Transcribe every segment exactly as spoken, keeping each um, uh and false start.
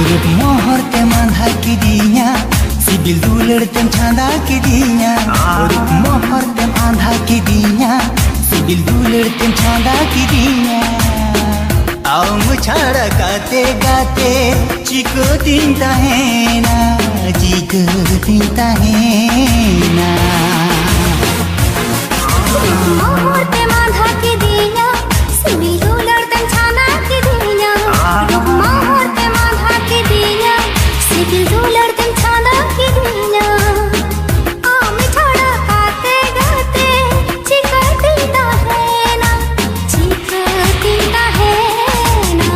ᱨᱩᱯ ᱢᱚᱦᱚᱨ ᱛᱮᱢ ᱟᱸᱫᱷᱟ ᱠᱤᱫᱤᱧᱟ, ᱥᱤᱵᱤᱞ ᱫᱩᱞᱟᱹᱲ ᱛᱮᱢ ᱪᱷᱟᱸᱫᱟ ᱠᱤᱫᱤᱧᱟ᱾ ᱨᱩᱯ ᱢᱚᱦᱚᱨ ᱛᱮᱢ ᱟᱸᱫᱷᱟ ᱠᱤᱫᱤᱧᱟ, ᱥᱤᱵᱤᱞ ᱫᱩᱞᱟᱹᱲ ᱛᱮᱢ ᱪᱷᱟᱸᱫᱟ ᱠᱤᱫᱤᱧᱟ᱾ ᱟᱢ ᱪᱷᱟᱲᱟ ᱜᱟᱛᱮ ᱜᱟᱛᱮ ᱪᱤᱠᱟᱹᱛᱤᱧ ᱛᱟᱦᱮᱱᱟ, ᱪᱤᱠᱟᱹᱛᱤᱧ ᱛᱟᱦᱮᱱᱟ᱾ ᱢᱚᱦᱚᱨ ᱛᱮᱢ ᱟᱸᱫᱷᱟ ᱠᱤᱫᱤᱧᱟ, ᱥᱤᱵᱤᱞ ᱫᱩᱞᱟᱹᱲ ᱛᱮᱢ ᱪᱷᱟᱸᱫᱟ ᱠᱤᱫᱤᱧᱟ᱾ ᱨᱩᱯ ᱢᱚᱦᱚᱨ ᱛᱮᱢ ᱟᱸᱫᱷᱟ ᱠᱤᱫᱤᱧᱟ, ᱥᱤᱵᱤᱞ ᱫᱩᱞᱟᱹᱲ ᱛᱮᱢ ᱪᱷᱟᱸᱫᱟ ᱠᱤᱫᱤᱧᱟ᱾ ᱟᱢ ᱪᱷᱟᱲᱟ ᱜᱟᱛᱮ ᱜᱟᱛᱮ ᱪᱤᱠᱟᱹᱛᱤᱧ ᱛᱟᱦᱮᱱᱟ, ᱪᱤᱠᱟᱹᱛᱤᱧ ᱛᱟᱦᱮᱱᱟ᱾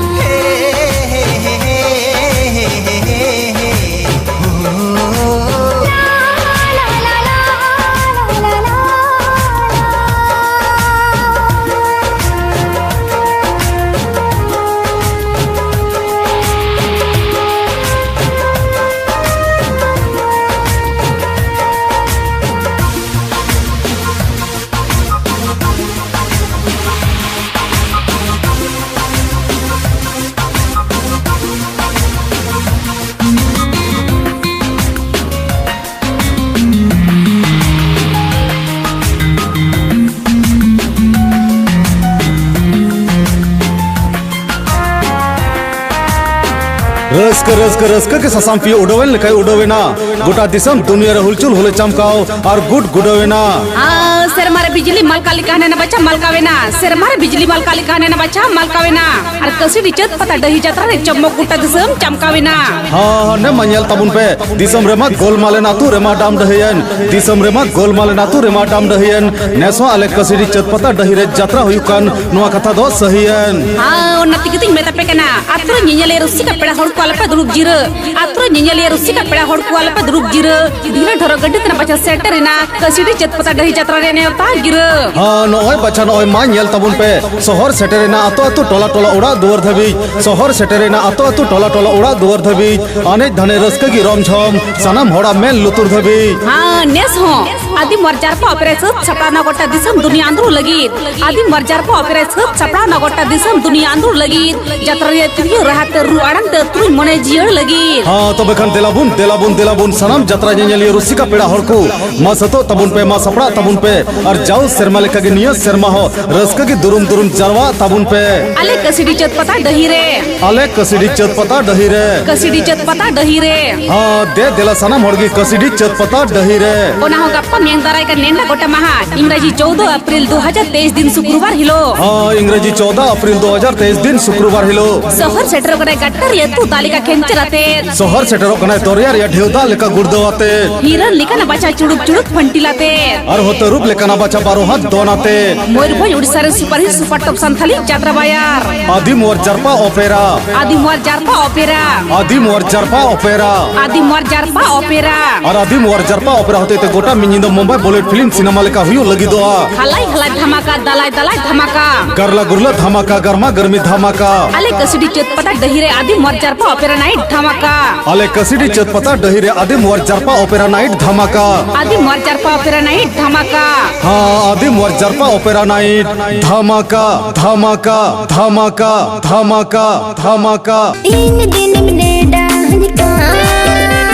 ᱨᱟᱹᱥᱠᱟᱹ ᱨᱟᱹᱥᱠᱟᱹ ᱨᱟᱹᱥᱠᱟᱹ ᱜᱮ ᱥᱟᱥᱟᱢ ᱯᱤᱭᱳ ᱩᱰᱟᱹᱣᱮᱱ ᱞᱮᱠᱟᱭ ᱩᱰᱟᱹᱣᱮᱱᱟ᱾ ᱜᱚᱴᱟ ᱫᱤᱥᱚᱢ ᱫᱩᱱᱤᱭᱟᱹ ᱨᱮ ᱦᱩᱞᱪᱩᱞ ᱦᱩᱞᱮ ᱪᱟᱢᱠᱟᱣ ᱟᱨ ᱜᱩᱰ ᱜᱩᱰᱟᱹᱣᱮᱱᱟ᱾ ᱟᱨ ᱥᱮᱨᱢᱟ ᱨᱮ ᱵᱤᱡᱽᱞᱤ ᱢᱟᱞᱠᱟ ᱞᱮᱠᱟ ᱦᱟᱱᱮ ᱱᱟ ᱵᱟᱪᱷᱟ ᱢᱟᱞᱠᱟᱣᱮᱱᱟ᱾ ᱥᱮᱨᱢᱟ ᱨᱮ ᱵᱤᱡᱽᱞᱤ ᱢᱟᱞᱠᱟ ᱞᱮᱠᱟ ᱦᱟᱱᱮ ᱱᱟ ᱵᱟᱪᱷᱟ ᱢᱟᱞᱠᱟᱣᱮᱱᱟ᱾ ᱟᱨ ᱠᱟᱹᱥᱤᱰᱤ ᱪᱟᱹᱛ ᱯᱟᱛᱟ ᱰᱟᱹᱦᱤ ᱡᱟᱛᱨᱟ ᱨᱮ ᱪᱚᱢᱚᱠ ᱜᱚᱴᱟ ᱫᱤᱥᱚᱢ ᱪᱟᱢᱠᱟᱣᱮᱱᱟ᱾ ᱦᱟᱱᱮ ᱢᱟ ᱧᱮᱞ ᱛᱟᱵᱚᱱ ᱯᱮ, ᱫᱤᱥᱚᱢ ᱨᱮᱢᱟ ᱜᱳᱞᱢᱟᱞᱮᱱ, ᱟᱹᱛᱩ ᱨᱮᱢᱟ ᱰᱟᱢ ᱰᱟᱹᱦᱤᱭᱮᱱ᱾ ᱫᱤᱥᱚᱢ ᱨᱮᱢᱟ ᱜᱳᱞᱢᱟᱞᱮᱱ, ᱟᱹᱛᱩ ᱨᱮᱢᱟ ᱰᱟᱢ ᱰᱟᱹᱦᱤᱭᱮᱱ᱾ ᱱᱮᱥ ᱦᱚᱸ ᱟᱞᱮ ᱠᱟᱹᱥᱤᱰᱤ ᱪᱟᱹᱛ ᱯᱟᱛᱟ ᱰᱟᱹᱦᱤ ᱨᱮ ᱡᱟᱛᱨᱟ ᱦᱩᱭᱩᱜ ᱠᱟᱱ, ᱱᱚᱣᱟ ᱠᱟᱛᱷᱟ ᱫᱚ ᱥᱟᱹᱦᱤᱭᱮᱱ᱾ ᱦᱟᱸ, ᱚᱱᱟ ᱛᱮᱜᱮ ᱛᱤᱧ ᱢᱮᱛᱟ ᱯᱮ ᱠᱟᱱᱟ, ᱟᱛᱨᱟ ᱧᱮᱧᱮᱞᱤᱭᱟᱹ ᱨᱩᱥᱤᱠᱟ ᱯᱮᱲᱟ ᱦᱚᱲ ᱠᱚ ᱟᱞᱚᱯᱮ ᱫᱩᱲᱩᱵ ᱡᱤᱨᱟᱹ᱾ ᱟᱛᱨᱟ ᱧᱮᱧᱮᱞᱤᱭᱟᱹ ᱨᱩᱥᱤᱠᱟ ᱯᱮᱲᱟ ᱦᱚᱲ ᱠᱚ ᱟᱞᱚᱯᱮ ᱫᱩᱲᱩᱵ ᱡᱤᱨᱟᱹ᱾ ᱰᱷᱤᱨᱟᱹ ᱰᱷᱚᱨᱚ ᱜᱟᱹᱰᱤ ᱛᱮᱱᱟᱜ ᱵᱟᱪᱷᱟ ᱥᱮᱴᱮᱨ ᱮᱱᱟ, ᱠᱟᱹᱥᱤᱰᱤ ᱪᱟᱹᱛ ᱯᱟᱛᱟ ᱰᱟᱹᱦᱤ ᱡᱟᱛᱨᱟ ᱨᱮ ᱱᱮᱣᱛᱟ ᱜᱤᱨᱟᱹ᱾ ᱦᱟᱸ, ᱱᱚᱜᱼᱚᱭ ᱵᱟᱪᱷᱟ, ᱱᱚᱜᱼᱚᱭ ᱢᱟ ᱧᱮᱞ ᱛᱟᱵᱚᱱ ᱯᱮ, ᱥᱚᱦᱚᱨ ᱥᱮᱴᱮᱨ ᱮᱱᱟ, ᱟᱛᱳ ᱟᱛᱳ ᱴᱚᱞᱟ ᱴᱚᱞᱟ ᱚᱲᱟᱜ ᱫᱩᱣᱟᱹᱨ ᱫᱷᱟᱹᱵᱤᱡ᱾ ᱥᱚᱦᱚᱨ ᱥᱮᱴᱮᱨ ᱮᱱᱟ, ᱟᱛᱳ ᱟᱛᱳ ᱴᱚᱞᱟ ᱴᱚᱞᱟ ᱚᱲᱟᱜ ᱫᱩᱣᱟᱹᱨ ᱫᱷᱟᱹᱵᱤᱡ᱾ ᱟᱱᱮᱡ ᱫᱷᱟᱱᱮ ᱨᱟᱹᱥᱠᱟᱹ ᱜᱮ ᱨᱚᱢ ᱡᱷᱚᱢ, ᱥᱟᱱᱟᱢ ᱦᱚᱲᱟᱜ ᱢᱮᱫ ᱞᱩᱛᱩᱨ ᱫᱷᱟᱹᱵᱤᱡ᱾ ᱦᱟᱸ, ᱱᱮᱥ ᱦᱚᱸ ᱟᱹᱫᱤᱢ ᱚᱣᱟᱨ ᱡᱟᱨᱯᱟ ᱚᱯᱮᱨᱟ ᱥᱟᱹᱛ ᱥᱟᱯᱲᱟᱣ ᱱᱟ ᱜᱚᱴᱟ ᱫᱤᱥᱚᱢ ᱫᱩᱱᱤᱭᱟᱹ ᱟᱸᱫᱳᱲ ᱞᱟᱹᱜᱤᱫ᱾ ᱟᱹᱫᱤᱢ ᱚᱣᱟᱨ ᱡᱟᱨᱯᱟ ᱚᱯᱮᱨᱟ ᱥᱟᱹᱛ ᱥᱟᱯᱲᱟᱣ ᱱᱟ ᱜᱚᱴᱟ ᱫᱤᱥᱚᱢ ᱫᱩᱱᱤᱭᱟᱹ ᱟᱸᱫᱳᱲ ᱞᱟᱹᱜᱤᱫ᱾ ᱡᱟᱛᱨᱟ ᱨᱮᱭᱟᱜ ᱛᱤᱨᱭᱳ ᱨᱟᱦᱟ ᱛᱮ ᱨᱩ ᱟᱲᱟᱝ ᱛᱮ ᱛᱩᱞᱩᱧ ᱢᱚᱱᱮ ᱡᱤᱭᱟᱹᱲ ᱞᱟᱹᱜᱤᱫ᱾ ᱦᱟᱸ, ᱛᱚᱵᱮ ᱠᱷᱟᱱ ᱫᱮᱞᱟ ᱵᱚᱱ, ᱫᱮᱞᱟ ᱵᱚᱱ, ᱫᱮᱞᱟ ᱵᱚᱱ, ᱥᱟᱱᱟᱢ ᱡᱟᱛᱨᱟ ᱧᱮᱧᱮᱞᱤᱭᱟᱹ ᱨᱩᱥᱤᱠᱟ ᱯᱮᱲᱟ ᱦᱚᱲ ᱠᱚ, ᱢᱟ ᱥᱟᱹᱛᱚᱜ ᱛᱟᱵᱚᱱ ᱯᱮ, ᱢᱟ ᱥᱟᱯᱲᱟᱜ ᱛᱟᱵᱚᱱ ᱯᱮ᱾ ᱟᱨ ᱡᱟᱣ ᱥᱮᱨᱢᱟ ᱞᱮᱠᱟᱜᱮ ᱱᱤᱭᱟᱹ ᱥᱮᱨᱢᱟ ᱦᱚᱸ ᱨᱟᱹᱥᱠᱟᱹ ᱜᱮ ᱫᱩᱨᱩᱢ ᱫᱩᱨᱩᱢ ᱡᱟᱨᱣᱟᱜ ᱛᱟᱵᱚᱱ ᱯᱮ᱾ ᱟᱞᱮ ᱠᱟᱹᱥᱤᱰᱤ ᱪᱟᱹᱛ ᱯᱟᱛᱟ ᱰᱟᱹᱦᱤ ᱨᱮ᱾ ᱟᱞᱮ ᱠᱟᱹᱥᱤᱰᱤ ᱪᱟᱹᱛ ᱯᱟᱛᱟ ᱰᱟᱹᱦᱤ ᱨᱮ᱾ ᱠᱟᱹᱥᱤᱰᱤ ᱪᱟᱹᱛ ᱯᱟᱛᱟ ᱰᱟᱹᱦᱤ ᱨᱮ᱾ ᱦᱟᱸ, ᱫᱮ ᱫᱮᱞᱟ ᱥᱟᱱᱟᱢ ᱦᱚᱲ ᱜᱮ ᱠᱟᱹᱥᱤᱰᱤ ᱪᱟᱹᱛ ᱯᱟᱛᱟ ᱰᱟᱹᱦᱤ ᱨᱮ᱾ ᱚᱱᱟ ᱦᱚᱸ ᱜᱟᱯᱟ ᱢᱮᱭᱟᱝ ᱫᱟᱨᱟᱭ ᱠᱟᱱ ᱱᱮᱰᱟ ᱜᱚᱴᱟ ᱢᱟᱦᱟ, ᱤᱝᱨᱟᱡᱤ ᱪᱳᱣᱫᱚ ᱟᱯᱨᱤᱞ ᱫᱩ ᱦᱟᱡᱟᱨ ᱛᱮᱭᱤᱥ ᱫᱤᱱ ᱥᱩᱠᱨᱩᱵᱟᱨ ᱦᱤᱞᱳᱜ᱾ ᱦᱟᱸ, ᱤᱝᱨᱟᱡᱤ ᱪᱳᱣᱫᱚ ᱟᱯᱨᱤᱞ ᱫᱩ ᱦᱟᱡᱟᱨ ᱛᱮᱭᱤᱥ ᱫᱤᱱ ᱥᱩᱠᱨᱩᱵᱟᱨ ᱦᱤᱞᱳᱜ᱾ ᱥᱚᱦᱚᱨ ᱥᱮᱴᱮᱨᱚᱜ ᱠᱟᱱᱟᱭ ᱜᱟᱴᱟᱨᱤᱭᱟᱹ ᱛᱩ ᱫᱟᱜ ᱞᱮᱠᱟ ᱠᱷᱮᱧᱪᱮᱨ ᱟᱛᱮ᱾ ᱥᱚᱦᱚᱨ ᱥᱮᱴᱮᱨᱚᱜ ᱠᱟᱱᱟᱭ ᱫᱚᱨᱭᱟ ᱨᱮᱭᱟᱜ ᱰᱷᱮᱣ ᱫᱟᱜ ᱞᱮᱠᱟ ᱜᱩᱲᱫᱟᱹᱣ ᱟᱛᱮ᱾ ᱦᱤᱨᱟᱹ ᱞᱮᱠᱟᱱᱟᱜ ᱵᱟᱪᱷᱟ ᱪᱩᱲᱩᱠ ᱪᱩᱲᱩᱠ ᱯᱷᱟᱹᱱᱴᱤᱞ ᱟᱛᱮ᱾ ᱟᱨᱦᱚᱸ ᱛᱟᱹᱨᱩᱵ ᱞᱮᱠᱟᱱᱟᱜ ᱵᱟᱪᱷᱟ ᱵᱟᱨᱚ ᱦᱟᱛ ᱫᱚᱱ ᱟᱛᱮ᱾ ᱢᱚᱭᱩᱨᱵᱷᱚᱸᱡᱽ ᱩᱲᱤᱥᱥᱟ ᱨᱮ ᱥᱩᱯᱟᱨ ᱦᱤᱴ ᱥᱩᱯᱟᱨ ᱴᱚᱯ ᱥᱟᱱᱛᱷᱟᱞᱤ ᱡᱟᱛᱨᱟ ᱵᱟᱭᱟᱨ᱾ ᱟᱹᱫᱤᱢ ᱚᱣᱟᱨ ᱡᱟᱨᱯᱟ ᱚᱯᱮᱨᱟ᱾ ᱟᱹᱫᱤᱢ ᱚᱣᱟᱨ ᱡᱟᱨᱯᱟ ᱚᱯᱮᱨᱟ᱾ ᱟᱹᱫᱤᱢ ᱚᱣᱟᱨ ᱡᱟᱨᱯᱟ ᱚᱯᱮᱨᱟ᱾ ᱟᱹᱫᱤᱢ ᱚᱣᱟᱨ ᱡᱟᱨᱯᱟ ᱚᱯᱮᱨᱟ᱾ ᱟᱨ ᱟᱹᱫᱤᱢ ᱚᱣᱟᱨ ᱡᱟᱨᱯᱟ ᱚᱯᱮᱨᱟ ᱦᱚᱛᱮᱡ ᱛᱮ ᱜᱚᱴᱟ ᱢᱤᱫ ᱧᱤᱫᱟᱹ ᱢᱩᱢᱵᱟᱭ ᱵᱚᱞᱤᱣᱩᱰ ᱯᱷᱤᱞᱢ ᱥᱤᱱᱮᱢᱟ ᱞᱮᱠᱟ ᱦᱩᱭᱩᱜ ᱞᱟᱹᱜᱤᱫᱚᱜᱼᱟ᱾ ᱦᱟᱞᱟᱭ ᱦᱟᱞᱟᱭ ᱫᱷᱟᱢᱟᱠᱟ, ᱫᱟᱞᱟᱭ ᱫᱟᱞᱟᱭ ᱫᱷᱟᱢᱟᱠᱟ᱾ ᱜᱟᱨᱞᱟ ᱜᱩᱨᱞᱟᱹ ᱫᱷᱟᱢᱟᱠᱟ, ᱜᱟᱨᱢᱟ ᱜᱟᱨᱢᱤ ᱫᱷᱟᱢᱟᱠᱟ᱾ ᱟᱞᱮ ᱠᱟᱹᱥᱤᱰᱤ ᱪᱟᱹᱛ ᱯᱟᱛᱟ ᱰᱟᱹᱦᱤ ᱨᱮ ᱟᱹᱫᱤᱢ ᱚᱣᱟᱨ ᱡᱟᱨᱯᱟ ᱚᱯᱮᱨᱟ ᱱᱟᱭᱤᱴ ᱫᱷᱟᱢᱟᱠᱟ᱾ ᱟᱞᱮ ᱠᱟᱹᱥᱤᱰᱤ ᱪᱟᱹᱛ ᱯᱟᱛᱟ ᱰᱟᱹᱦᱤ ᱨᱮ ᱟᱹᱫᱤᱢ ᱚᱣᱟᱨ ᱡᱟᱨᱯᱟ ᱚᱯᱮᱨᱟ ᱱᱟᱭᱤᱴ ᱫᱷᱟᱢᱟᱠᱟ᱾ ᱟᱹᱫᱤᱢ ᱚᱣᱟᱨ ᱡᱟᱨᱯᱟ ᱚᱯᱮᱨᱟ ᱱᱟᱭᱤᱴ ᱫᱷᱟᱢᱟᱠᱟ᱾ ᱦᱟᱸ, ᱟᱹᱫᱤᱢ ᱚᱣᱟᱨ ᱡᱟᱨᱯᱟ ᱚᱯᱮᱨᱟ ᱱᱟᱭᱤᱴ ᱫᱷᱟᱢᱟᱠᱟ, ᱫᱷᱟᱢᱟᱠᱟ, ᱫᱷᱟᱢᱟᱠᱟ, ᱫᱷᱟᱢᱟᱠᱟ, ᱫᱷᱟᱢᱟᱠᱟ᱾ ᱤᱧ ᱫᱤᱱᱮᱢ ᱱᱮᱰᱟᱧ ᱠᱟᱱ,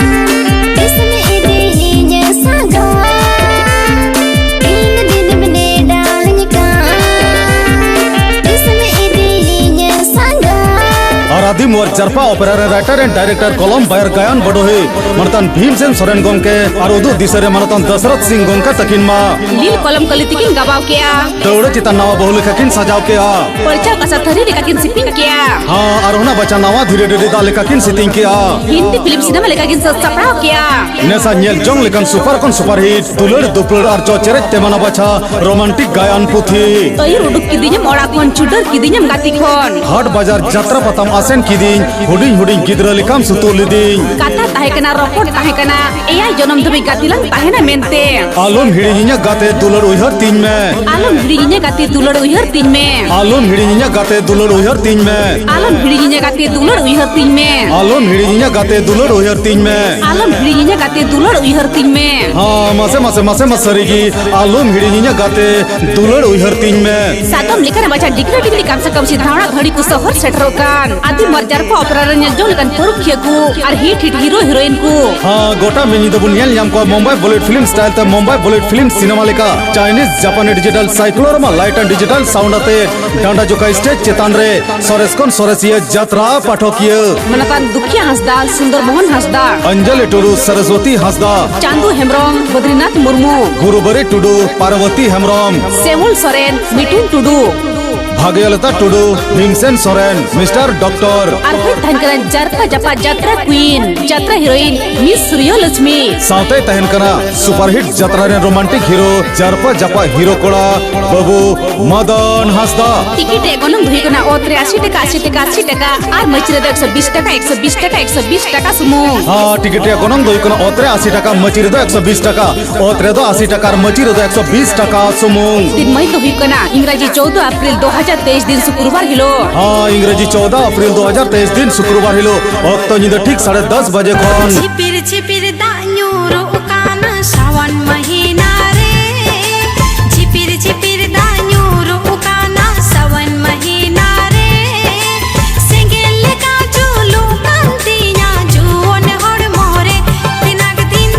ᱛᱤᱥᱮᱢ ᱤᱫᱤᱭᱤᱧ ᱥᱟᱸᱜᱷᱟᱨ? ᱤᱧ ᱫᱤᱱᱮᱢ ᱱᱮᱰᱟᱧ ᱠᱟᱱ, ᱛᱤᱥᱮᱢ ᱤᱫᱤᱭᱤᱧ ᱥᱟᱸᱜᱷᱟᱨ? ᱟᱨ ᱟᱹᱫᱤᱢ ᱱᱚᱣᱟ ᱡᱟᱨᱯᱟ ᱚᱯᱮᱨᱟ ᱨᱮ writer and director, ᱠᱚᱞᱚᱢ ᱵᱟᱭᱟᱨ, ᱜᱟᱭᱟᱱ ᱵᱟᱰᱚᱦᱤ ᱢᱟᱱᱚᱛᱟᱱ ᱵᱷᱤᱢᱥᱮᱱ ᱥᱚᱨᱮᱱ ᱜᱚᱢᱠᱮ ᱟᱨ ᱩᱫᱩᱜ ᱫᱤᱥᱟᱹ ᱨᱮ ᱢᱟᱱᱚᱛᱟᱱ ᱫᱚᱥᱨᱚᱛᱷ ᱥᱤᱝ ᱜᱚᱢᱠᱮ ᱛᱟᱹᱠᱤᱱ ᱢᱟ᱾ ᱞᱤᱞ ᱠᱚᱞᱚᱢ ᱠᱟᱹᱞᱤ ᱛᱮᱠᱤᱱ ᱜᱟᱵᱟᱣ ᱠᱮᱜᱼᱟ᱾ ᱫᱟᱹᱣᱲᱟᱹ ᱪᱮᱛᱟᱱ ᱱᱟᱣᱟ ᱵᱟᱹᱦᱩ ᱞᱮᱠᱟ ᱠᱤᱱ ᱥᱟᱡᱟᱣ ᱠᱮᱜᱼᱟ᱾ ᱯᱟᱹᱲᱪᱟᱹᱣ ᱠᱟᱥᱟ ᱛᱷᱟᱹᱨᱤ ᱞᱮᱠᱟ ᱠᱤᱱ ᱥᱤᱯᱤᱧ ᱠᱮᱜᱼᱟ᱾ ᱦᱟᱸ, ᱟᱨ ᱚᱱᱟ ᱵᱟᱪᱷᱟ ᱱᱟᱣᱟ ᱫᱷᱤᱨᱤ ᱰᱟᱹᱰᱤ ᱫᱟᱜ ᱞᱮᱠᱟ ᱠᱤᱱ ᱥᱤᱛᱤᱧ ᱠᱮᱜᱼᱟ᱾ ᱦᱤᱱᱫᱤ ᱯᱷᱤᱞᱢ ᱥᱤᱱᱮᱢᱟ ᱞᱮᱠᱟ ᱠᱤᱱ ᱥᱟᱹᱛ ᱥᱟᱯᱲᱟᱣ ᱠᱮᱜᱼᱟ᱾ ᱱᱮᱥᱟ ᱧᱮᱞ ᱡᱚᱝ ᱞᱮᱠᱟᱱ ᱥᱩᱯᱟᱨ ᱠᱷᱚᱱ ᱥᱩᱯᱟᱨ ᱦᱤᱴ, ᱫᱩᱞᱟᱹᱲ ᱫᱩᱯᱞᱟᱹᱲ ᱟᱨ ᱪᱚ ᱪᱮᱨᱮᱡ ᱛᱮ ᱢᱟᱱᱟ ᱵᱟᱪᱷᱟ ᱨᱳᱢᱟᱱᱴᱤᱠ ᱜᱟᱭᱟᱱ ᱯᱩᱛᱷᱤ᱾ ᱟᱹᱭᱩᱨ ᱩᱰᱩᱠ ᱠᱤᱫᱤᱧᱮᱢ ᱚᱲᱟᱜ ᱠᱷᱚᱱ, ᱪᱷᱩᱰᱟᱹᱨ ᱠᱤᱫᱤᱧᱮᱢ ᱜᱟᱛᱮ ᱠᱷᱚᱱ᱾ ᱦᱟᱴ ᱵᱟᱡᱟᱨ ᱡᱟᱛᱨᱟ ᱯᱟᱛᱟᱢ ᱟᱥᱮᱱ ᱠᱤᱫᱤᱧ, ᱦᱩᱰᱤᱧ ᱦᱩᱰᱤᱧ ᱜᱤᱫᱽᱨᱟᱹ ᱞᱮᱠᱟᱢ ᱥᱩᱛᱩᱜ ᱞᱤᱫᱤᱧ᱾ ᱠᱟᱛᱷᱟ ᱛᱟᱦᱮᱸ ᱠᱟᱱᱟ, ᱨᱚᱯᱚᱲ ᱛᱟᱦᱮᱸ ᱠᱟᱱᱟ, ᱮᱭᱟᱭ ᱡᱚᱱᱚᱢ ᱫᱷᱟᱹᱵᱤᱡ ᱜᱟᱛᱮ ᱞᱟᱝ ᱛᱟᱦᱮᱱᱟ ᱢᱮᱱᱛᱮ᱾ ᱟᱞᱚᱢ ᱦᱤᱲᱤᱧᱤᱧᱟ ᱜᱟᱛᱮ, ᱫᱩᱞᱟᱹᱲ ᱩᱭᱦᱟᱹᱨ ᱛᱤᱧ ᱢᱮ᱾ ᱟᱞᱚᱢ ᱦᱤᱲᱤᱧᱤᱧᱟ ᱜᱟᱛᱮ, ᱫᱩᱞᱟᱹᱲ ᱩᱭᱦᱟᱹᱨ ᱛᱤᱧ ᱢᱮ᱾ ᱟᱞᱚᱢ ᱦᱤᱲᱤᱧᱤᱧᱟ ᱜᱟᱛᱮ, ᱫᱩᱞᱟᱹᱲ ᱩᱭᱦᱟᱹᱨ ᱛᱤᱧ ᱢᱮ᱾ ᱟᱞᱚᱢ ᱦᱤᱲᱤᱧᱤᱧᱟ ᱜᱟᱛᱮ, ᱫᱩᱞᱟᱹᱲ ᱩᱭᱦᱟᱹᱨ ᱛᱤᱧ ᱢᱮ᱾ ᱟᱞᱚᱢ ᱦᱤᱲᱤᱧᱤᱧᱟ ᱜᱟᱛᱮ, ᱫᱩᱞᱟᱹᱲ ᱩᱭᱦᱟᱹᱨ ᱛᱤᱧ ᱢᱮ᱾ ᱟᱞᱚᱢ ᱦᱤᱲᱤᱧᱤᱧᱟ ᱜᱟᱛᱮ, ᱫᱩᱞᱟᱹᱲ ᱩᱭᱦᱟᱹᱨ ᱛᱤᱧ ᱢᱮ᱾ ᱦᱟᱸ, ᱢᱟᱥᱮ, ᱢᱟᱥᱮ, ᱢᱟᱥᱮ, ᱢᱟ ᱥᱟᱹᱨᱤᱜᱮ, ᱟᱞᱚᱢ ᱦᱤᱲᱤᱧᱤᱧᱟ ᱜᱟᱛᱮ, ᱫᱩᱞᱟᱹᱲ ᱩᱭᱦᱟᱹᱨ ᱛᱤᱧ ᱢᱮ᱾ ᱥᱟᱫᱚᱢ ᱞᱮᱠᱟᱱ ᱵᱟᱪᱷᱟ ᱰᱤᱜᱽᱨᱤ ᱰᱤᱜᱽᱨᱤ ᱠᱟᱢ ᱥᱮ ᱠᱟᱢ ᱥᱤᱫᱷᱟᱣᱲᱟ ᱫᱷᱟᱹᱲᱤ ᱠᱚ ᱥᱚᱦᱚᱨ ᱥᱮᱴᱮᱨᱚᱜ ᱠᱟᱱ᱾ ᱟᱹᱫᱤᱢ ᱟᱨ ᱡᱟᱨᱯᱟ ᱚᱯᱮᱨᱟ ᱨᱮ ᱧᱮᱞ ᱡᱚᱝ ᱞᱮᱠᱟᱱ ᱯᱟᱹᱨᱩᱠᱷᱤᱭᱟᱹ ᱠᱚ ᱟᱨ ᱦᱤᱴ ᱦᱤᱴ ᱦᱤᱨᱳ ᱦᱤᱨᱳᱭᱤᱱ ᱠᱚ᱾ ᱦᱟᱸ, ᱜᱚᱴᱟ ᱢᱤᱫ ᱧᱤᱫᱟᱹ ᱵᱚᱱ ᱧᱮᱞ ᱧᱟᱢ ᱠᱚᱣᱟ ᱢᱩᱢᱵᱟᱭ ᱵᱚᱞᱤᱣᱩᱰ ᱯᱷᱤᱞᱢ ᱥᱴᱟᱭᱤᱞ ᱛᱮ ᱢᱩᱢᱵᱟᱭ ᱵᱚᱞᱤᱣᱩᱰ ᱯᱷᱤᱞᱢ ᱥᱤᱱᱮᱢᱟ ᱞᱮᱠᱟ᱾ ᱪᱟᱭᱱᱤᱡᱽ, ᱡᱟᱯᱟᱱᱤ, ᱰᱤᱡᱤᱴᱟᱞ, ᱥᱟᱭᱠᱞᱳᱨᱟᱢᱟ ᱞᱟᱭᱤᱴ ᱟᱨ ᱰᱤᱡᱤᱴᱟᱞ ᱥᱟᱣᱩᱱᱰ ᱟᱛᱮ ᱰᱟᱸᱰᱟ ᱡᱚᱠᱷᱟ ᱥᱴᱮᱡᱽ ᱪᱮᱛᱟᱱ ᱨᱮ ᱥᱚᱨᱮᱥ ᱠᱷᱚᱱ ᱥᱚᱨᱮᱥᱤᱭᱟᱹ ᱡᱟᱛᱨᱟ ᱯᱟᱴᱷᱚᱠᱤᱭᱟᱹ᱾ ᱢᱟᱱᱚᱛᱟᱱ ᱫᱩᱠᱷᱤᱭᱟ ᱦᱟᱸᱥᱫᱟ, ᱥᱩᱱᱫᱚᱨ ᱢᱳᱦᱚᱱ ᱦᱟᱸᱥᱫᱟ, ᱚᱧᱡᱚᱞᱤ ᱴᱩᱰᱩ, ᱥᱚᱨᱚᱥᱣᱚᱛᱤ ᱦᱟᱸᱥᱫᱟ, ᱪᱟᱸᱫᱩ ᱦᱮᱢᱵᱨᱚᱢ, ᱵᱚᱫᱨᱤᱱᱟᱛᱷ ᱢᱩᱨᱢᱩ, ᱜᱩᱨᱩᱵᱟᱹᱨᱤ ᱴᱩᱰᱩ, ᱯᱟᱨᱵᱚᱛᱤ ᱦᱮᱢᱵᱨᱚᱢ, ᱥᱮᱢᱩᱞ ᱥᱚᱨᱮᱱ, ᱢᱤᱴᱷᱩᱱ ᱴᱩᱰᱩ, ᱵᱷᱟᱜᱽᱭᱚᱞᱚᱛᱟ ᱴᱩᱰᱩ, ᱵᱷᱤᱢᱥᱮᱱ ᱥᱚᱨᱮᱱ, ᱢᱤᱥᱴᱟᱨ ᱰᱚᱠᱴᱚᱨ᱾ ᱟᱨ ᱦᱚᱸᱭ ᱛᱟᱦᱮᱱ ᱠᱟᱱᱟ ᱡᱟᱨᱯᱟ ᱡᱟᱯᱟ ᱡᱟᱛᱨᱟ ᱠᱩᱭᱤᱱ, ᱡᱟᱛᱨᱟ ᱦᱤᱨᱳᱭᱤᱱ ᱢᱤᱥ ᱥᱩᱨᱭᱚ ᱞᱚᱠᱥᱢᱤ᱾ ᱥᱟᱶᱛᱮᱭ ᱛᱟᱦᱮᱱ ᱠᱟᱱᱟ ᱥᱩᱯᱟᱨᱦᱤᱴ ᱡᱟᱛᱨᱟ ᱨᱮᱱ ᱨᱳᱢᱟᱱᱴᱤᱠ ᱦᱤᱨᱳ, ᱡᱟᱨᱯᱟ ᱡᱟᱯᱟ ᱦᱤᱨᱳ ᱠᱚᱲᱟ ᱵᱟᱹᱵᱩ ᱢᱚᱫᱚᱱ ᱦᱟᱸᱥᱫᱟ᱾ ᱴᱤᱠᱤᱴ ᱨᱮᱭᱟᱜ ᱜᱚᱱᱚᱝ ᱫᱚ ᱦᱩᱭᱩᱜ ᱠᱟᱱᱟ ᱚᱛ ᱨᱮ ᱟᱥᱤ ᱴᱟᱠᱟ, ᱟᱥᱤ ᱴᱟᱠᱟ, ᱟᱥᱤ ᱴᱟᱠᱟ, ᱟᱨ ᱢᱟᱹᱪᱤ ᱨᱮᱫᱚ ᱮᱠᱥᱚ ᱵᱤᱥ ᱴᱟᱠᱟ, ᱮᱠᱥᱚ ᱵᱤᱥ ᱴᱟᱠᱟ, ᱮᱠᱥᱚ ᱵᱤᱥ ᱴᱟᱠᱟ ᱥᱩᱢᱩᱝ᱾ ᱦᱟᱸ, ᱴᱤᱠᱤᱴ ᱨᱮᱭᱟᱜ ᱜᱚᱱᱚᱝ ᱫᱚ ᱦᱩᱭᱩᱜ ᱠᱟᱱᱟ ᱚᱛ ᱨᱮ ᱟᱥᱤ ᱴᱟᱠᱟ, ᱢᱟᱹᱪᱤ ᱨᱮᱫᱚ ᱮᱠᱥᱚ ᱵᱤᱥ ᱴᱟᱠᱟ᱾ ᱚᱛ ᱨᱮᱫᱚ ᱟᱥᱤ ᱴᱟᱠᱟ ᱟᱨ ᱢᱟᱹᱪᱤ ᱨᱮᱫᱚ ᱮᱠᱥᱚ ᱵᱤᱥ ᱴᱟᱠᱟ ᱥᱩᱢᱩᱝ᱾ ᱫᱤᱱ ᱢᱟᱹᱦᱤᱛ ᱫᱚ ᱦᱩᱭᱩᱜ ᱠᱟᱱᱟ ᱤᱝᱨᱟᱡᱤ ᱪᱳᱣᱫᱚ ᱮᱯᱨᱤᱞ ᱫᱩ ᱦᱟᱡᱟᱨ ᱛᱮᱭᱤᱥ ᱫᱤᱱ ᱥᱩᱠᱨᱵᱟᱨ ᱦᱤᱞᱳᱜ᱾ ᱦᱟᱸ, ᱤᱝᱨᱟᱡᱤ ᱪᱳᱣᱫᱚ ᱮᱯᱨᱤᱞ ᱫᱩ ᱦᱟᱡᱟᱨ ᱛᱮᱭᱤᱥ ᱫᱤᱱ ᱥᱩᱠᱨᱵᱟᱨ ᱦᱤᱞᱳᱜ᱾ ᱚᱠᱛᱚ ᱧᱤᱫᱟᱹ ᱴᱷᱤᱠ ᱥᱟᱲᱮ ᱫᱚᱥ ᱵᱟᱡᱮ ᱠᱷᱚᱱ᱾ ᱡᱷᱤᱯᱤᱨ ᱡᱷᱤᱯᱤᱨ ᱫᱟᱜ ᱧᱩᱨᱩᱜ ᱠᱟᱱᱟ ᱥᱟᱣᱟᱱ ᱢᱟᱹᱦᱤᱱᱟ ᱨᱮ᱾ ᱡᱷᱤᱯᱤᱨ ᱡᱷᱤᱯᱤᱨ ᱫᱟᱜ ᱧᱩᱨᱩᱜ ᱠᱟᱱᱟ ᱥᱟᱣᱟᱱ ᱢᱟᱹᱦᱤᱱᱟ ᱨᱮ᱾ ᱥᱮᱸᱜᱮᱞ ᱞᱮᱠᱟ ᱡᱩᱞᱩᱜ ᱠᱟᱱ ᱛᱤᱧᱟ ᱡᱩᱣᱟᱹᱱ ᱦᱚᱲᱢᱚ ᱨᱮ᱾ ᱛᱤᱱᱟᱹᱜ ᱫᱤᱱ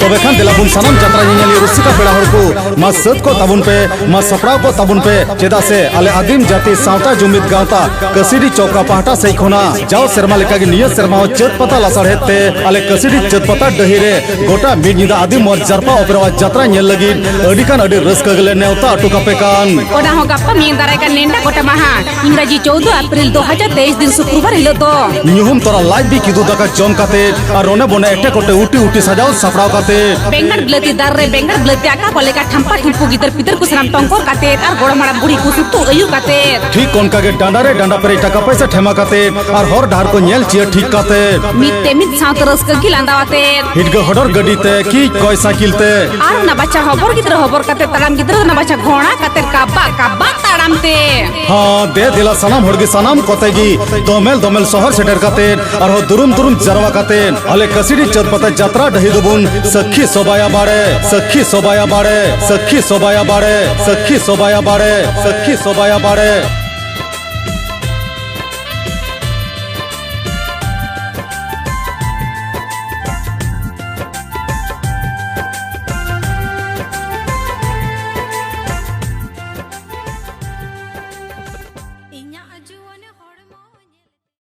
ᱫᱷᱟᱨ ᱮᱱᱠᱷᱟᱱ ᱫᱮᱞᱟ ᱵᱚᱱ ᱥᱟᱱᱟᱢ ᱡᱟᱛᱨᱟ ᱧᱮᱧᱮᱞᱤᱭᱟᱹ ᱨᱩᱥᱤᱠᱟ ᱯᱮᱲᱟ ᱦᱚᱲ ᱠᱚ, ᱢᱟ ᱥᱟᱹᱛ ᱠᱚᱜ ᱛᱟᱵᱚᱱ ᱯᱮ, ᱢᱟ ᱥᱟᱯᱲᱟᱣ ᱠᱚᱜ ᱛᱟᱵᱚᱱ ᱯᱮ, ᱪᱮᱫᱟᱜ ᱥᱮ ᱟᱞᱮ ᱟᱹᱫᱤᱢ ᱡᱟᱹᱛᱤ ᱥᱟᱶᱛᱟ ᱡᱩᱢᱤᱫ ᱜᱟᱶᱛᱟ ᱠᱟᱹᱥᱤᱰᱤ ᱪᱚᱣᱠᱟ ᱯᱟᱦᱴᱟ ᱥᱮᱫ ᱠᱷᱚᱱᱟᱜ ᱡᱟᱣ ᱥᱮᱨᱢᱟ ᱞᱮᱠᱟᱜᱮ ᱱᱤᱭᱟᱹ ᱥᱮᱨᱢᱟ ᱦᱚᱸ ᱪᱟᱹᱛ ᱯᱟᱛᱟ ᱞᱟᱥᱟᱲᱦᱮᱫ ᱛᱮ ᱟᱞᱮ ᱠᱟᱹᱥᱤᱰᱤ ᱪᱟᱹᱛ ᱯᱟᱛᱟ ᱰᱟᱹᱦᱤ ᱨᱮ ᱜᱚᱴᱟ ᱢᱤᱫ ᱧᱤᱫᱟᱹ ᱟᱹᱫᱤᱢ ᱚᱣᱟᱨ ᱡᱟᱨᱯᱟ ᱚᱯᱮᱨᱟᱣᱟᱜ ᱡᱟᱛᱨᱟ ᱧᱮᱞ ᱞᱟᱹᱜᱤᱫ ᱟᱹᱰᱤ ᱠᱷᱟᱱ ᱟᱹᱰᱤ ᱨᱟᱹᱥᱠᱟᱹ ᱜᱮᱞᱮ ᱱᱮᱣᱛᱟ ᱦᱚᱴᱚ ᱠᱟᱯᱮ ᱠᱟᱱ᱾ ᱚᱱᱟ ᱦᱚᱸ ᱜᱟᱯᱟ ᱢᱮᱭᱟᱝ ᱫᱟᱨᱟᱭ ᱠᱟᱱ ᱱᱮᱰᱟ ᱜᱚᱴᱟ ᱢᱟᱦᱟ, ᱤᱝᱨᱟᱡᱤ ᱪᱳᱣᱫᱚ ᱮᱯᱨᱤᱞ ᱫᱩ ᱦᱟᱡᱟᱨ ᱛᱮᱭᱤᱥ ᱫᱤᱱ ᱥᱩᱠᱨᱵᱟᱨ ᱦᱤᱞᱳᱜ ᱫᱚ᱾ ᱧᱩᱦᱩᱢ ᱛᱚᱨᱟ ᱞᱟᱡ ᱵᱤ ᱠᱤᱫᱩ ᱫᱟᱠᱟ ᱡᱚᱢ ᱠᱟᱛᱮ ᱟᱨ ᱚᱱᱮ ᱵᱚᱱᱮ ᱮᱴᱮ ᱠᱚᱴᱮ ᱩᱴᱤ ᱩᱴᱤ ᱥᱟᱡᱟᱣ ᱥᱟᱯᱲᱟᱣ ᱠᱟᱛᱮ ᱵᱮᱸᱜᱟᱲ ᱵᱤᱞᱟᱹᱛᱤ ᱫᱟᱨ ᱨᱮ ᱵᱮᱸᱜᱟᱲ ᱵᱤᱞᱟᱹᱛᱤ ᱟᱠᱟ ᱠᱚ ᱞᱮᱠᱟ ᱴᱷᱟᱢᱯᱟ ᱴᱷᱩᱢᱯᱩ ᱜᱤᱫᱟᱹᱨ ᱯᱤᱫᱟᱹᱨ ᱠᱚ ᱥᱟᱱᱟᱢ ᱴᱚᱝᱠᱚᱨ ᱠᱟᱛᱮ ᱟᱨ ᱜᱚᱲᱚᱢ ᱦᱟᱲᱟᱢ ᱵᱩᱲᱦᱤ ᱠᱚ ᱥᱩᱛᱩ ᱟᱹᱭᱩᱨ ᱠᱟᱛᱮ᱾ ᱴᱷᱤᱠ ᱚᱱᱠᱟ ᱜᱮ ᱰᱟᱸᱰᱟ ᱨᱮ ᱰᱟᱸᱰᱟ ᱯᱮᱨᱮᱡ ᱴᱟᱠᱟ ᱯᱚᱭᱥᱟ ᱴᱷᱮᱢᱟ ᱠᱟᱛᱮ ᱟᱨ ᱦᱚᱨ ᱰᱟᱦᱟᱨ ᱠᱚ ᱧᱮᱞ ᱪᱤᱭᱟᱹ ᱴᱷᱤᱠ ᱠᱟᱛᱮ ᱢᱤᱫ ᱛᱮ ᱢᱤᱫ ᱥᱟᱶᱛᱮ ᱨᱟᱹᱥᱠᱟᱹ ᱜᱮ ᱞᱟᱸᱫᱟ ᱟᱛᱮ᱾ ᱦᱤᱰᱜᱟᱹ ᱦᱚᱰᱚᱨ ᱜᱟᱹᱰᱤ ᱛᱮ ᱠᱤ ᱠᱚᱭ ᱥᱟᱭᱠᱤᱞ ᱛᱮ᱾ ᱟᱨ ᱚᱱᱟ ᱵᱟᱪᱷᱟ ᱦᱚᱵᱚᱨ ᱜᱤᱫᱽᱨᱟᱹ ᱦᱚᱵᱚᱨ ᱠᱟᱛᱮ ᱛᱟᱲᱟᱢ ᱜᱤᱫᱽᱨᱟᱹ ᱚᱱᱟ ᱵᱟᱪᱷᱟ ᱜᱷᱚᱲᱟ ᱠᱟᱛᱮ ᱠᱟᱵᱟ ᱠᱟᱵᱟ ᱛᱟᱲᱟᱢ ᱛᱮ᱾ ᱦᱟᱸ, ᱫᱮ ᱫᱮᱞᱟ ᱥᱟᱱᱟᱢ ᱦᱚᱲ ᱜᱮ ᱥᱟᱱᱟᱢ ᱠᱚᱛᱮ ᱜᱮ ᱫᱚᱢᱮᱞ ᱫᱚᱢᱮᱞ ᱥᱚᱦᱚᱨ ᱥᱮᱴᱮᱨ ᱠᱟᱛᱮ ᱟᱨᱦᱚᱸ ᱫᱩᱨᱩᱢ ᱫᱩᱨᱩᱢ ᱡᱟᱨᱣᱟ ᱠᱟᱛᱮ ᱟᱞᱮ ᱠᱟᱹᱥᱤᱰᱤ ᱪᱟᱹᱛ ᱯᱟᱛᱟ ᱡᱟᱛᱨᱟ ᱰᱟᱹᱦᱤ ᱫᱚᱵᱚᱱ ᱥᱟᱹᱠᱷᱤ ᱥᱚᱵᱟᱭᱟ ᱵᱟᱲᱮ, ᱥᱟᱹᱠᱷᱤ ᱥᱚᱵᱟᱭᱟ ᱵᱟᱲᱮ, ᱥᱟᱹᱠᱷᱤ ᱥᱚᱵᱟᱭᱟ ᱵᱟᱲᱮ, ᱥᱟᱹᱠᱷᱤ ᱥᱚᱵᱟᱭᱟ ᱵᱟᱲᱮ, ᱥᱟᱹᱠᱷᱤ ᱥᱚᱵᱟᱭᱟ ᱵᱟᱲᱮ᱾